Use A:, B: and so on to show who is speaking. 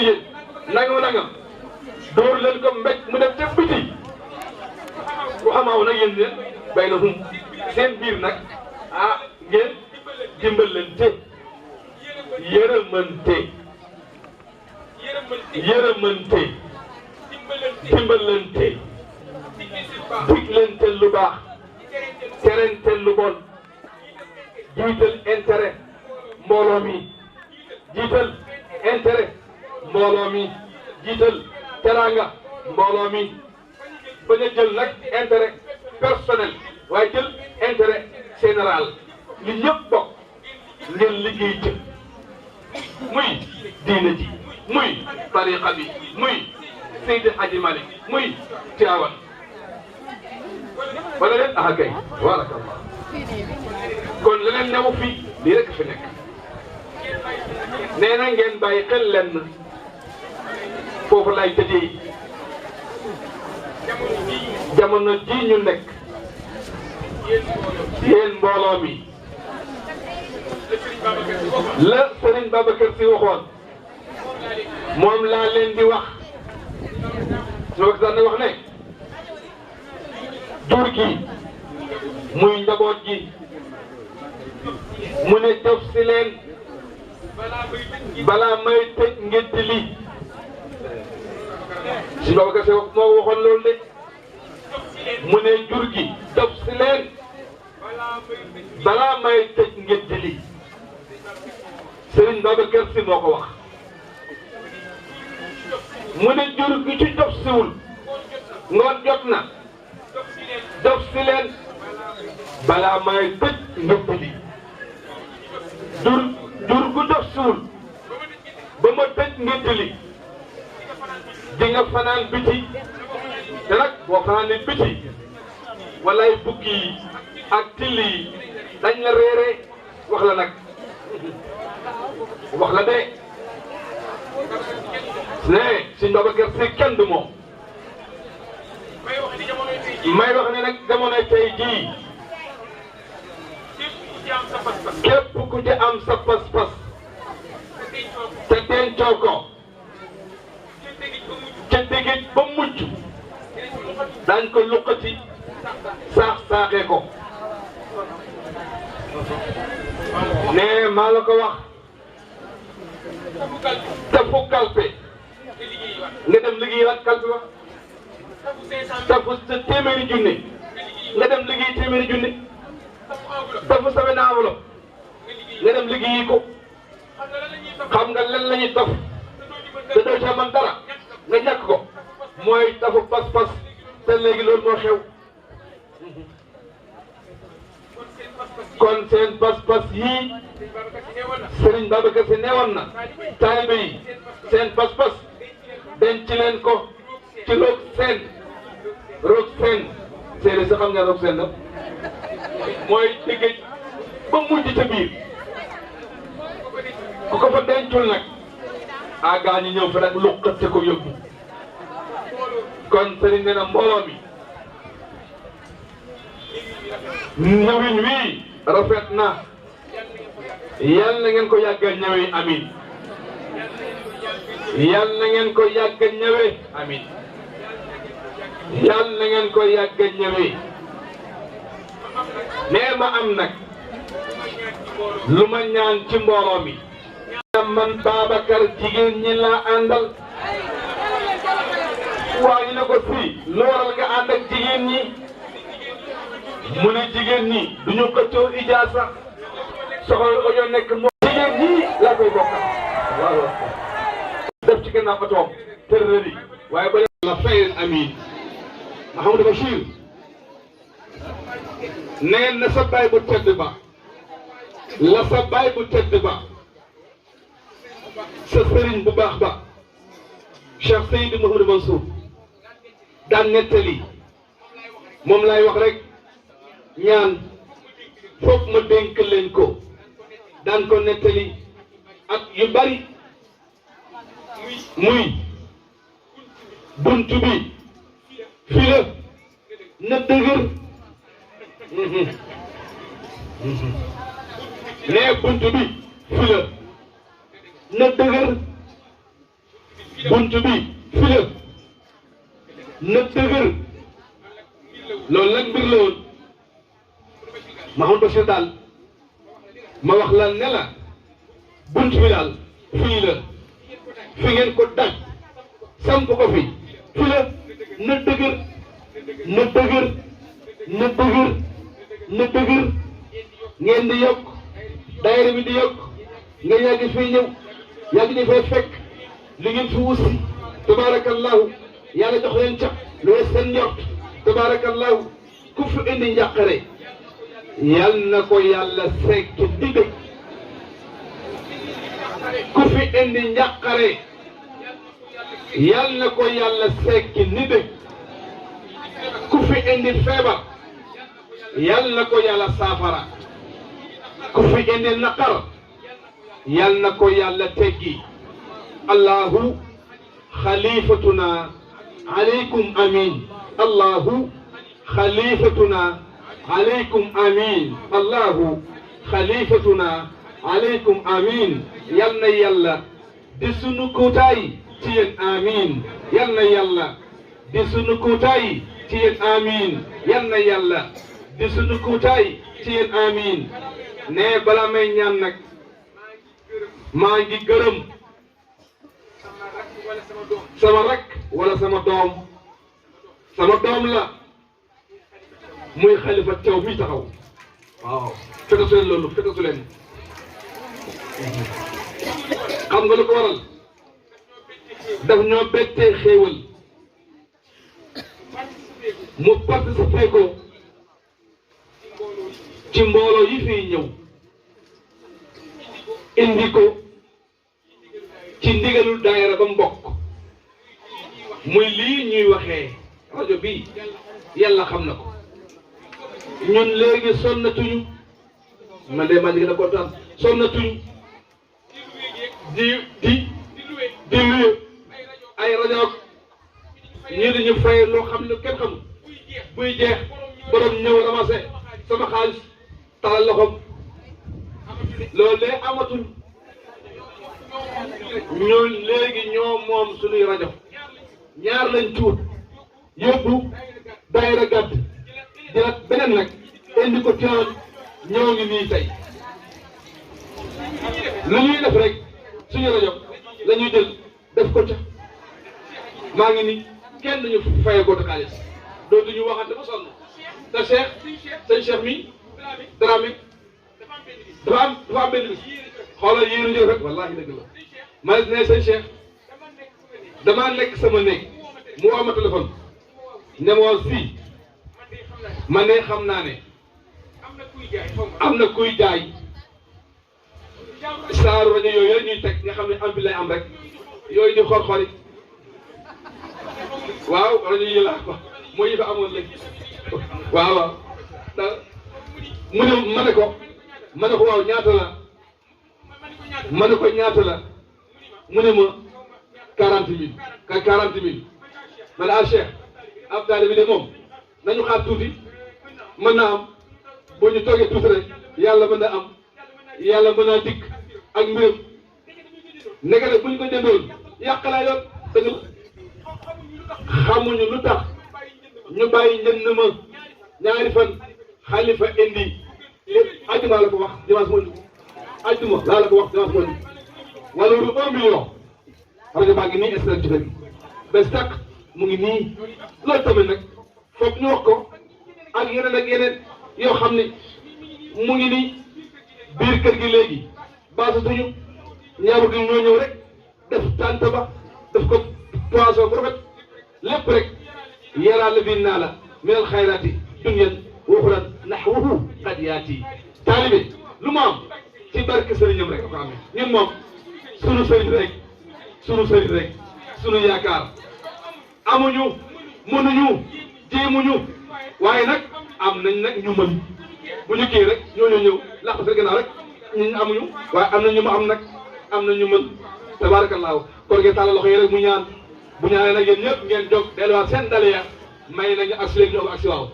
A: yéen nangam door leen ko mbéj mu def ca biti ku xamaaw nag yéen leen bay na hum seen biir nag ah ngeen dimbalante yërëmante dimbalante diglante lu baax terente lu bon jiital intérêt mbooloo mi jiital intérêt mbooloo mi jiital teraanga mbooloo mi bañ a jël nag intérêt personnel waaye jël intérêt général li ñëpp bokk ngeen liggéey ci muy diine ji muy tariqa bi muy Seydi Hadji Malick muy Tiwaawan wala leen ah kay barakallah kon leneen newu fi lii rek fi nekk nee na ngeen bàyyi xel lenn foofu lay tëjee jamono ji ñu nekk yéen mbooloo mi la Serigne Babacar Sy waxoon moom laa leen di wax su wax daan wax ne jur gi muy njaboot gi mu ne def si leen balaa may tëj ngénte li si Babacar Sy moo waxoon loolu de mu ne jur gi def si leen balaa may tëj ngénte li Serigne Babacar Sy moo ko wax mu ne jur gi ci def siwul ngoon jot na def si leen balaa may tëj ngénte li jur gu def siwul ba ma tëj ngénte li di nga fanaan biti te nag boo fanaanee biti walay bukki yi ak till yi dañ la réere wax la nag wax la de ne si Babacar Sy kenn du moom may wax ne nag jamonoy tey jii képp ku ci am sa pas-pas te dencoo ko ca dégg ba mujj dañ ko luqati saaxee ko ne maa la ko wax te fu kalpe nga dem liggéeyaat kalpe ba te fu sa téeméeri junne nga dem liggéey téeméeri junne te fu sa benn enveloppe nga dem liggéeyi ko xam nga lan la ñuy taf te doo ca man dara nga ñàkk ko mooy tafu pas-pas te léegi loolu moo xew kon seen pas-pas yii Serigne Babacar Sy neewoon na taalibe yi seen pas-pas denc leen ko ci roog seen séeréer sa xam nga roog seen la mooy liggéey ba mujj ca biir ku ko fa dencul nag gaa ñi ñëw fa nag luqate ko yóbbu kon Serigne nee na mbooloo mi ñëwin wii rafet na yal na ngeen ko yàgg a ñëwee amin yal na ngeen ko yàgg a ñëwee amin yal na ngeen ko yàgg a ñëwee nee ma am nag lu ma ñaan ci mbooloo mi man Babacar jigéen ñi laa àndal waa ñu ne ko fii lu waral nga ànd ak jigéen ñi mu ne jigéen ñi duñu ko coow ijaasa soxla ojo nekk moom jigéen ñi laa koy bokkal waaw def ci gannaaw otoom tërëri waaye ba la fayal amin Mahamadou Bachir nee na sa baay bu tedd ba la sa baay bu tedd ba sa sëriñ bu baax ba Cheikh Seydou Mouhamadou Mansour daan nettali moom laay wax rek ñaan foog ma dénk leen ko daan ko nettali ak yu bari muy buntu bi fii la na dëgër nee buntu bi fii la na dëgër buntu bi fi la na dëgër loolu nag mbir la woon Mahamadou Bachir daal ma wax la ne la buntu bi daal fii la fi ngeen ko daj samp ko fi la na dëgër na dëgër na dëgër na dëgër ngeen di yokk daayira bi di yokk nga yàgg fay ñëw yàgg di fay fekk li ngeen fi wusi tabaarakallahu yàlla jox leen ca lu wees seen njort tabaarakallahu ku fi indi njàqare yal na ko yàlla sekk di dëkk ku fi indi njàqare yal na ko yàlla sekk ni dëkk ku fi indi feebar yal na ko yàlla saafara ku fi indi naqar yal na ko yàlla teggi allahu xalifatuna alaykum amin allahu xalifatuna alaykum amin allahu xalifatuna alaykum amin yal na yàlla di sunu kuutaay ci yéen amin yal na yàlla di sunu kuutaay ci yéen amin yal na yàlla di sunu kuutaay ci yéen amin ne bala may ñaan nag maa ngi gërëm sama rakk wala sama doom la muy Xalifa Thiaw mi taxaw waaw fekkasu leen loolu fekkasu leen xam nga lu ko waral daf ñoo bettee xéewal mu participé ko ci mbooloo yi fiy ñëw indi ko ci ndigalul daayira ba mbokk muy lii ñuy waxee rajo bi yàlla xam na ko ñun léegi sonnatuñu man de maa ngi gën a kontaan sonnatuñu di luye ay rajo ñii dañu fay loo xam ne kenn xamul buy jeex borom ñëw ramassé sama xaalis talal loxoom loolu de amatul ñoo léegi ñoo moom suñuy rajo ñaar lañ tuut yóbbu daayira gàdd jëlaat beneen nag indi ko Tiwaawan ñoo ngi nii tey lu ñuy def rek suñu rajo la ñuy jël def ko ca maa ngi nii kenn duñu fayee ko xaalis dootuñu waxante ba sonn te Cheikh sëñ Cheikh mi Dramé dafa am benn bis xoolal yéen a rek wallaahi dëgg la ma ne sëñ Cheikh damaa nekk sama néeg mu woo ma téléphone ne ma woon fii man de xam naa ne am na kuy jaay saaru rajo yooyu ñuy teg nga xam ne am bi lay am rek yooyu di xor-xori waaw rajo yi laa ko mooy yi fa amoon léegi waaw waaw mu ne ma ne ko waaw ñaata la ma ne ko ñaata la mu ne ma 40 000 ma ne ah Cheikh ab taalibe bi de moom nañu xaar tuuti mën naa am boo ñu toogee tuuti rek yàlla mën na am yàlla mën naa dikk ak mbiram nekk nag bu ñu ko jëndoon yàq laa yoon dëgg la xamuñu lu tax ñu bàyyi njënd ma ñaari fan Xalifa indi lépp ajjuma la ko wax dimanche moo ajjuma laa la ko wax dimanche moo wala lu 1 million rajo baa ngi nii extrait ci kër gi bés tàkk mu ngi nii loolu tamit nag foog ñu wax ko ak yeneen yoo xam ne mu ngi nii biir kër gi léegi baasatuñu ñaaru gi ñoo ñëw rek def tànt ba def ko poisson bu rafet lépp rek yaraa la biir naa la min al xayraati dunyan wa uxran naxwuhu qad yaati taalibe lu mu am ci barke sëriñam rek ko amee ñun moom sunu sëriñ rek sunu yaakaar amuñu mënuñu jéemuñu waaye nag am nañ nag ñu mën bu ñu kii rek ñoo ñëw làq sa gannaaw rek ñun amuñu waaye am na ñu ma am nag am na ñu mën tabaarakallaahu kon ngeen tàllal loxo yi rek mu ñaan bu ñaanee nag yéen ñëpp ngeen jóg delluwaat seen dale ya may nañu ak si léegi ñu am ak si waaw